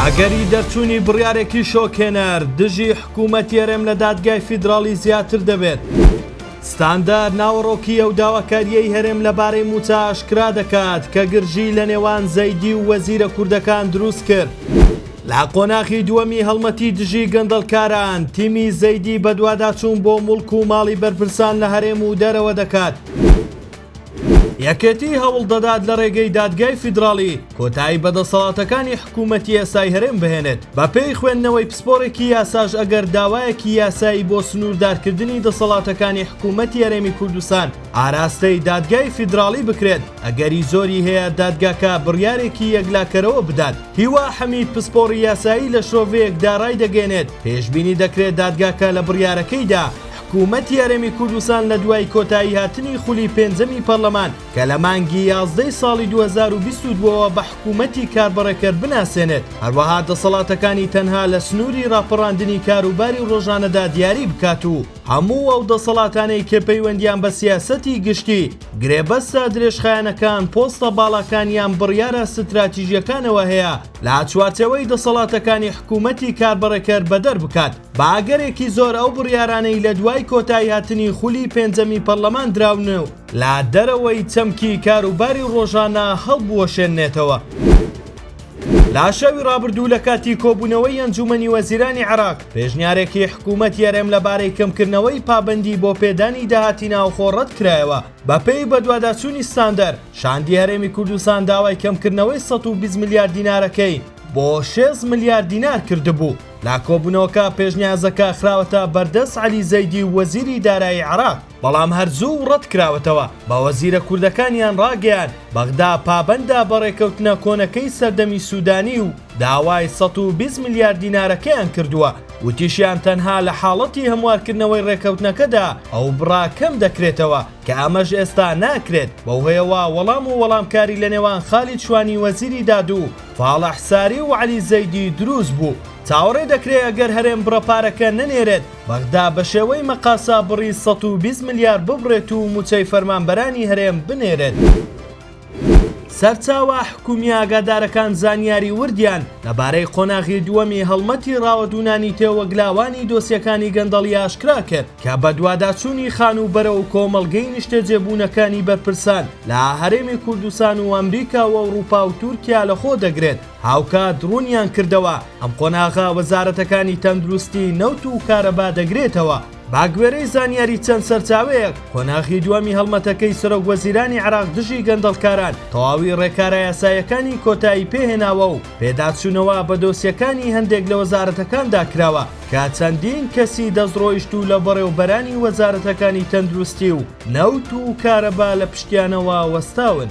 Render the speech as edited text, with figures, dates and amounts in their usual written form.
ئەگەری دەرچوونی بڕیارێکی شۆکهێنەر دژی حکوومەتی هەرێم لە دادگای فیدراڵی زیاتر دەبێت. ستاندەر ناوەڕۆکی ئەو داواکارییەی هەرێم لەبارەی مووچە ئاشکرا دەکات کە گرژی لە نێوان زەیدی و وەزیرە کوردەکان دروست کرد. لە قۆناغی دووەمی هەڵمەتی دژی گەندەڵکاران، تیمی زەیدی بەدواداچوون بۆ موڵک و ماڵی بەرپرسان لە هەرێم و دەرەوە دەکات. یەکێتی هەوڵ دەدات لە ڕێگەی دادگای فیدراڵی کۆتایی بە دەسەڵاتەکانی حکوومەتی ئێستای هەرێم بهێنێت. بەپێی خوێندنەوەی پسپۆڕێکی یاساش ئەگەر داوایەکی یاسایی بۆ سنووردارکردنی دەسەڵاتەکانی حکوومەتی هەرێمی کوردستان ئاراستەی دادگای فیدراڵی بکرێت، ئەگەری زۆری هەیە دادگاکە بڕیارێکی یەکلاکەرەوە بدات. هیوا حەمید پسپۆڕی یاسایی لە شرۆڤەیەکدا ڕایدەگەیەنێت، پێشبینی دەکرێت دادگاکە لە بڕیارەکەیدا حکوومەتی هەرێمی کوردستان لە دوای کۆتاییهاتنی خولی پێنجەمی پەرلەمان کە لە مانگی یازدەی ساڵی 2022 ەوە بە حکوومەتی کاربەڕێکەر بناسێنێت، هەروەها دەسەڵاتەکانی تەنها لە سنووری ڕاپەڕاندنی کاروباری ڕۆژانەدا دیاری بکات و هەموو ئەو دەسەڵاتانەی کە پەیوەندیان بە سیاسەتی گشتی، گرێبەستە درێژخایەنەکان، پۆستە باڵاکان یان بڕیارە ستراتیژییەکانەوە هەیە لە چوارچێوەی دەسەڵاتەکانی حکوومەتی کاربەڕێکەر بەدەر بکات. بە ئەگەرێکی زۆر ئەو بڕیارانەی لە دوای کۆتاییهاتنی خولی پێنجەمی پەرلەمان دراون و لە دەرەوەی چەمکی کاروباری ڕۆژانە هەڵبوەشێننێتەوە. لە شەوی ڕابردوو لە کاتی کۆبوونەوەی ئەنجوومەنی وەزیرانی عێراق، پێشنیارێکی حکوومەتی هەرێم لەبارەی کەمکردنەوەی پابەندی بۆ پێدانی داهاتی ناوخۆ ڕەتکرایەوە. بەپێی بەدواداچوونی ستاندەر، شاندی هەرێمی کوردستان داوای کەمکردنەوەی 120 ملیار دینارەکەی بۆ 6 ملیار دینار کردبوو. لە کۆبوونەوەکە پێشنیازەکە خراوەتە بەردەست عەلی زەیدی وەزیری دارایی عێراق، بەڵام هەر زوو ڕەتکراوەتەوە، بە وەزیرە کوردەکانیان ڕاگەیاند، بەغدا پابەندە بە ڕێککەوتنە کۆنەکەی سەردەمی سودانی و داوای 120 ملیار دینارەکەیان کردووە، وتیشیان تەنها لە حاڵەتی هەموارکردنەوەی ڕێککەوتنەکەدا ئەو بڕە کەم دەکرێتەوە، کە ئەمەش ئێستا ناکرێت، بەوهۆیەوە وەڵام و وەڵامکاری لەنێوان خالید شوانی وەزیری داد و فاڵح ساری و عەلی زەیدی دروست بوو. چاوەڕێ دەکرێ ئەگەر هەرێم بڕە پارەکە نەنێرێت، بەغدا بەشێوەی مەقاسە بڕی 120 ملیار ببڕێت و مووچەی فەرمانبەرانی هەرێم بنێرێت. سەرچاوە حکومییە ئاگادارەکان زانیاری وردیان لەبارەی قۆناغی دووەمی هەڵمەتی ڕاوەدوونانی تێوەگلاوانی دۆسیەکانی گەندەڵی ئاشکرا کرد کە بەدواداچوونی خانووبەرە و کۆمەڵگەی نیشتەجێبوونەکانی بەرپرسان لە هەرێمی کوردستان و ئەمریکا و ئەوڕوپا و تورکیا لەخۆ دەگرێت. هاوکات ڕوونیان کردەوە، ئەم قۆناغە وەزارەتەکانی تەندروستی، نەوت و کارەبا دەگرێتەوە. بەگوێرەی زانیاری چەند سەرچاوەیەک، قۆناغی دووەمی هەڵمەتەکەی سەرۆکوەزیرانی عێراق دژی گەندەڵکاران تەواوی ڕێکارە یاساییەکانی کۆتایی پێهێناوە و پێداچوونەوە بە دۆسیەکانی هەندێک لە وەزارەتەکاندا کراوە کە چەندین کەسی دەستڕۆیشتوو لە بەڕێوبەرانی وەزارەتەکانی تەندروستی و نەوت و کارەبا لە پشتیانەوە وەستاون.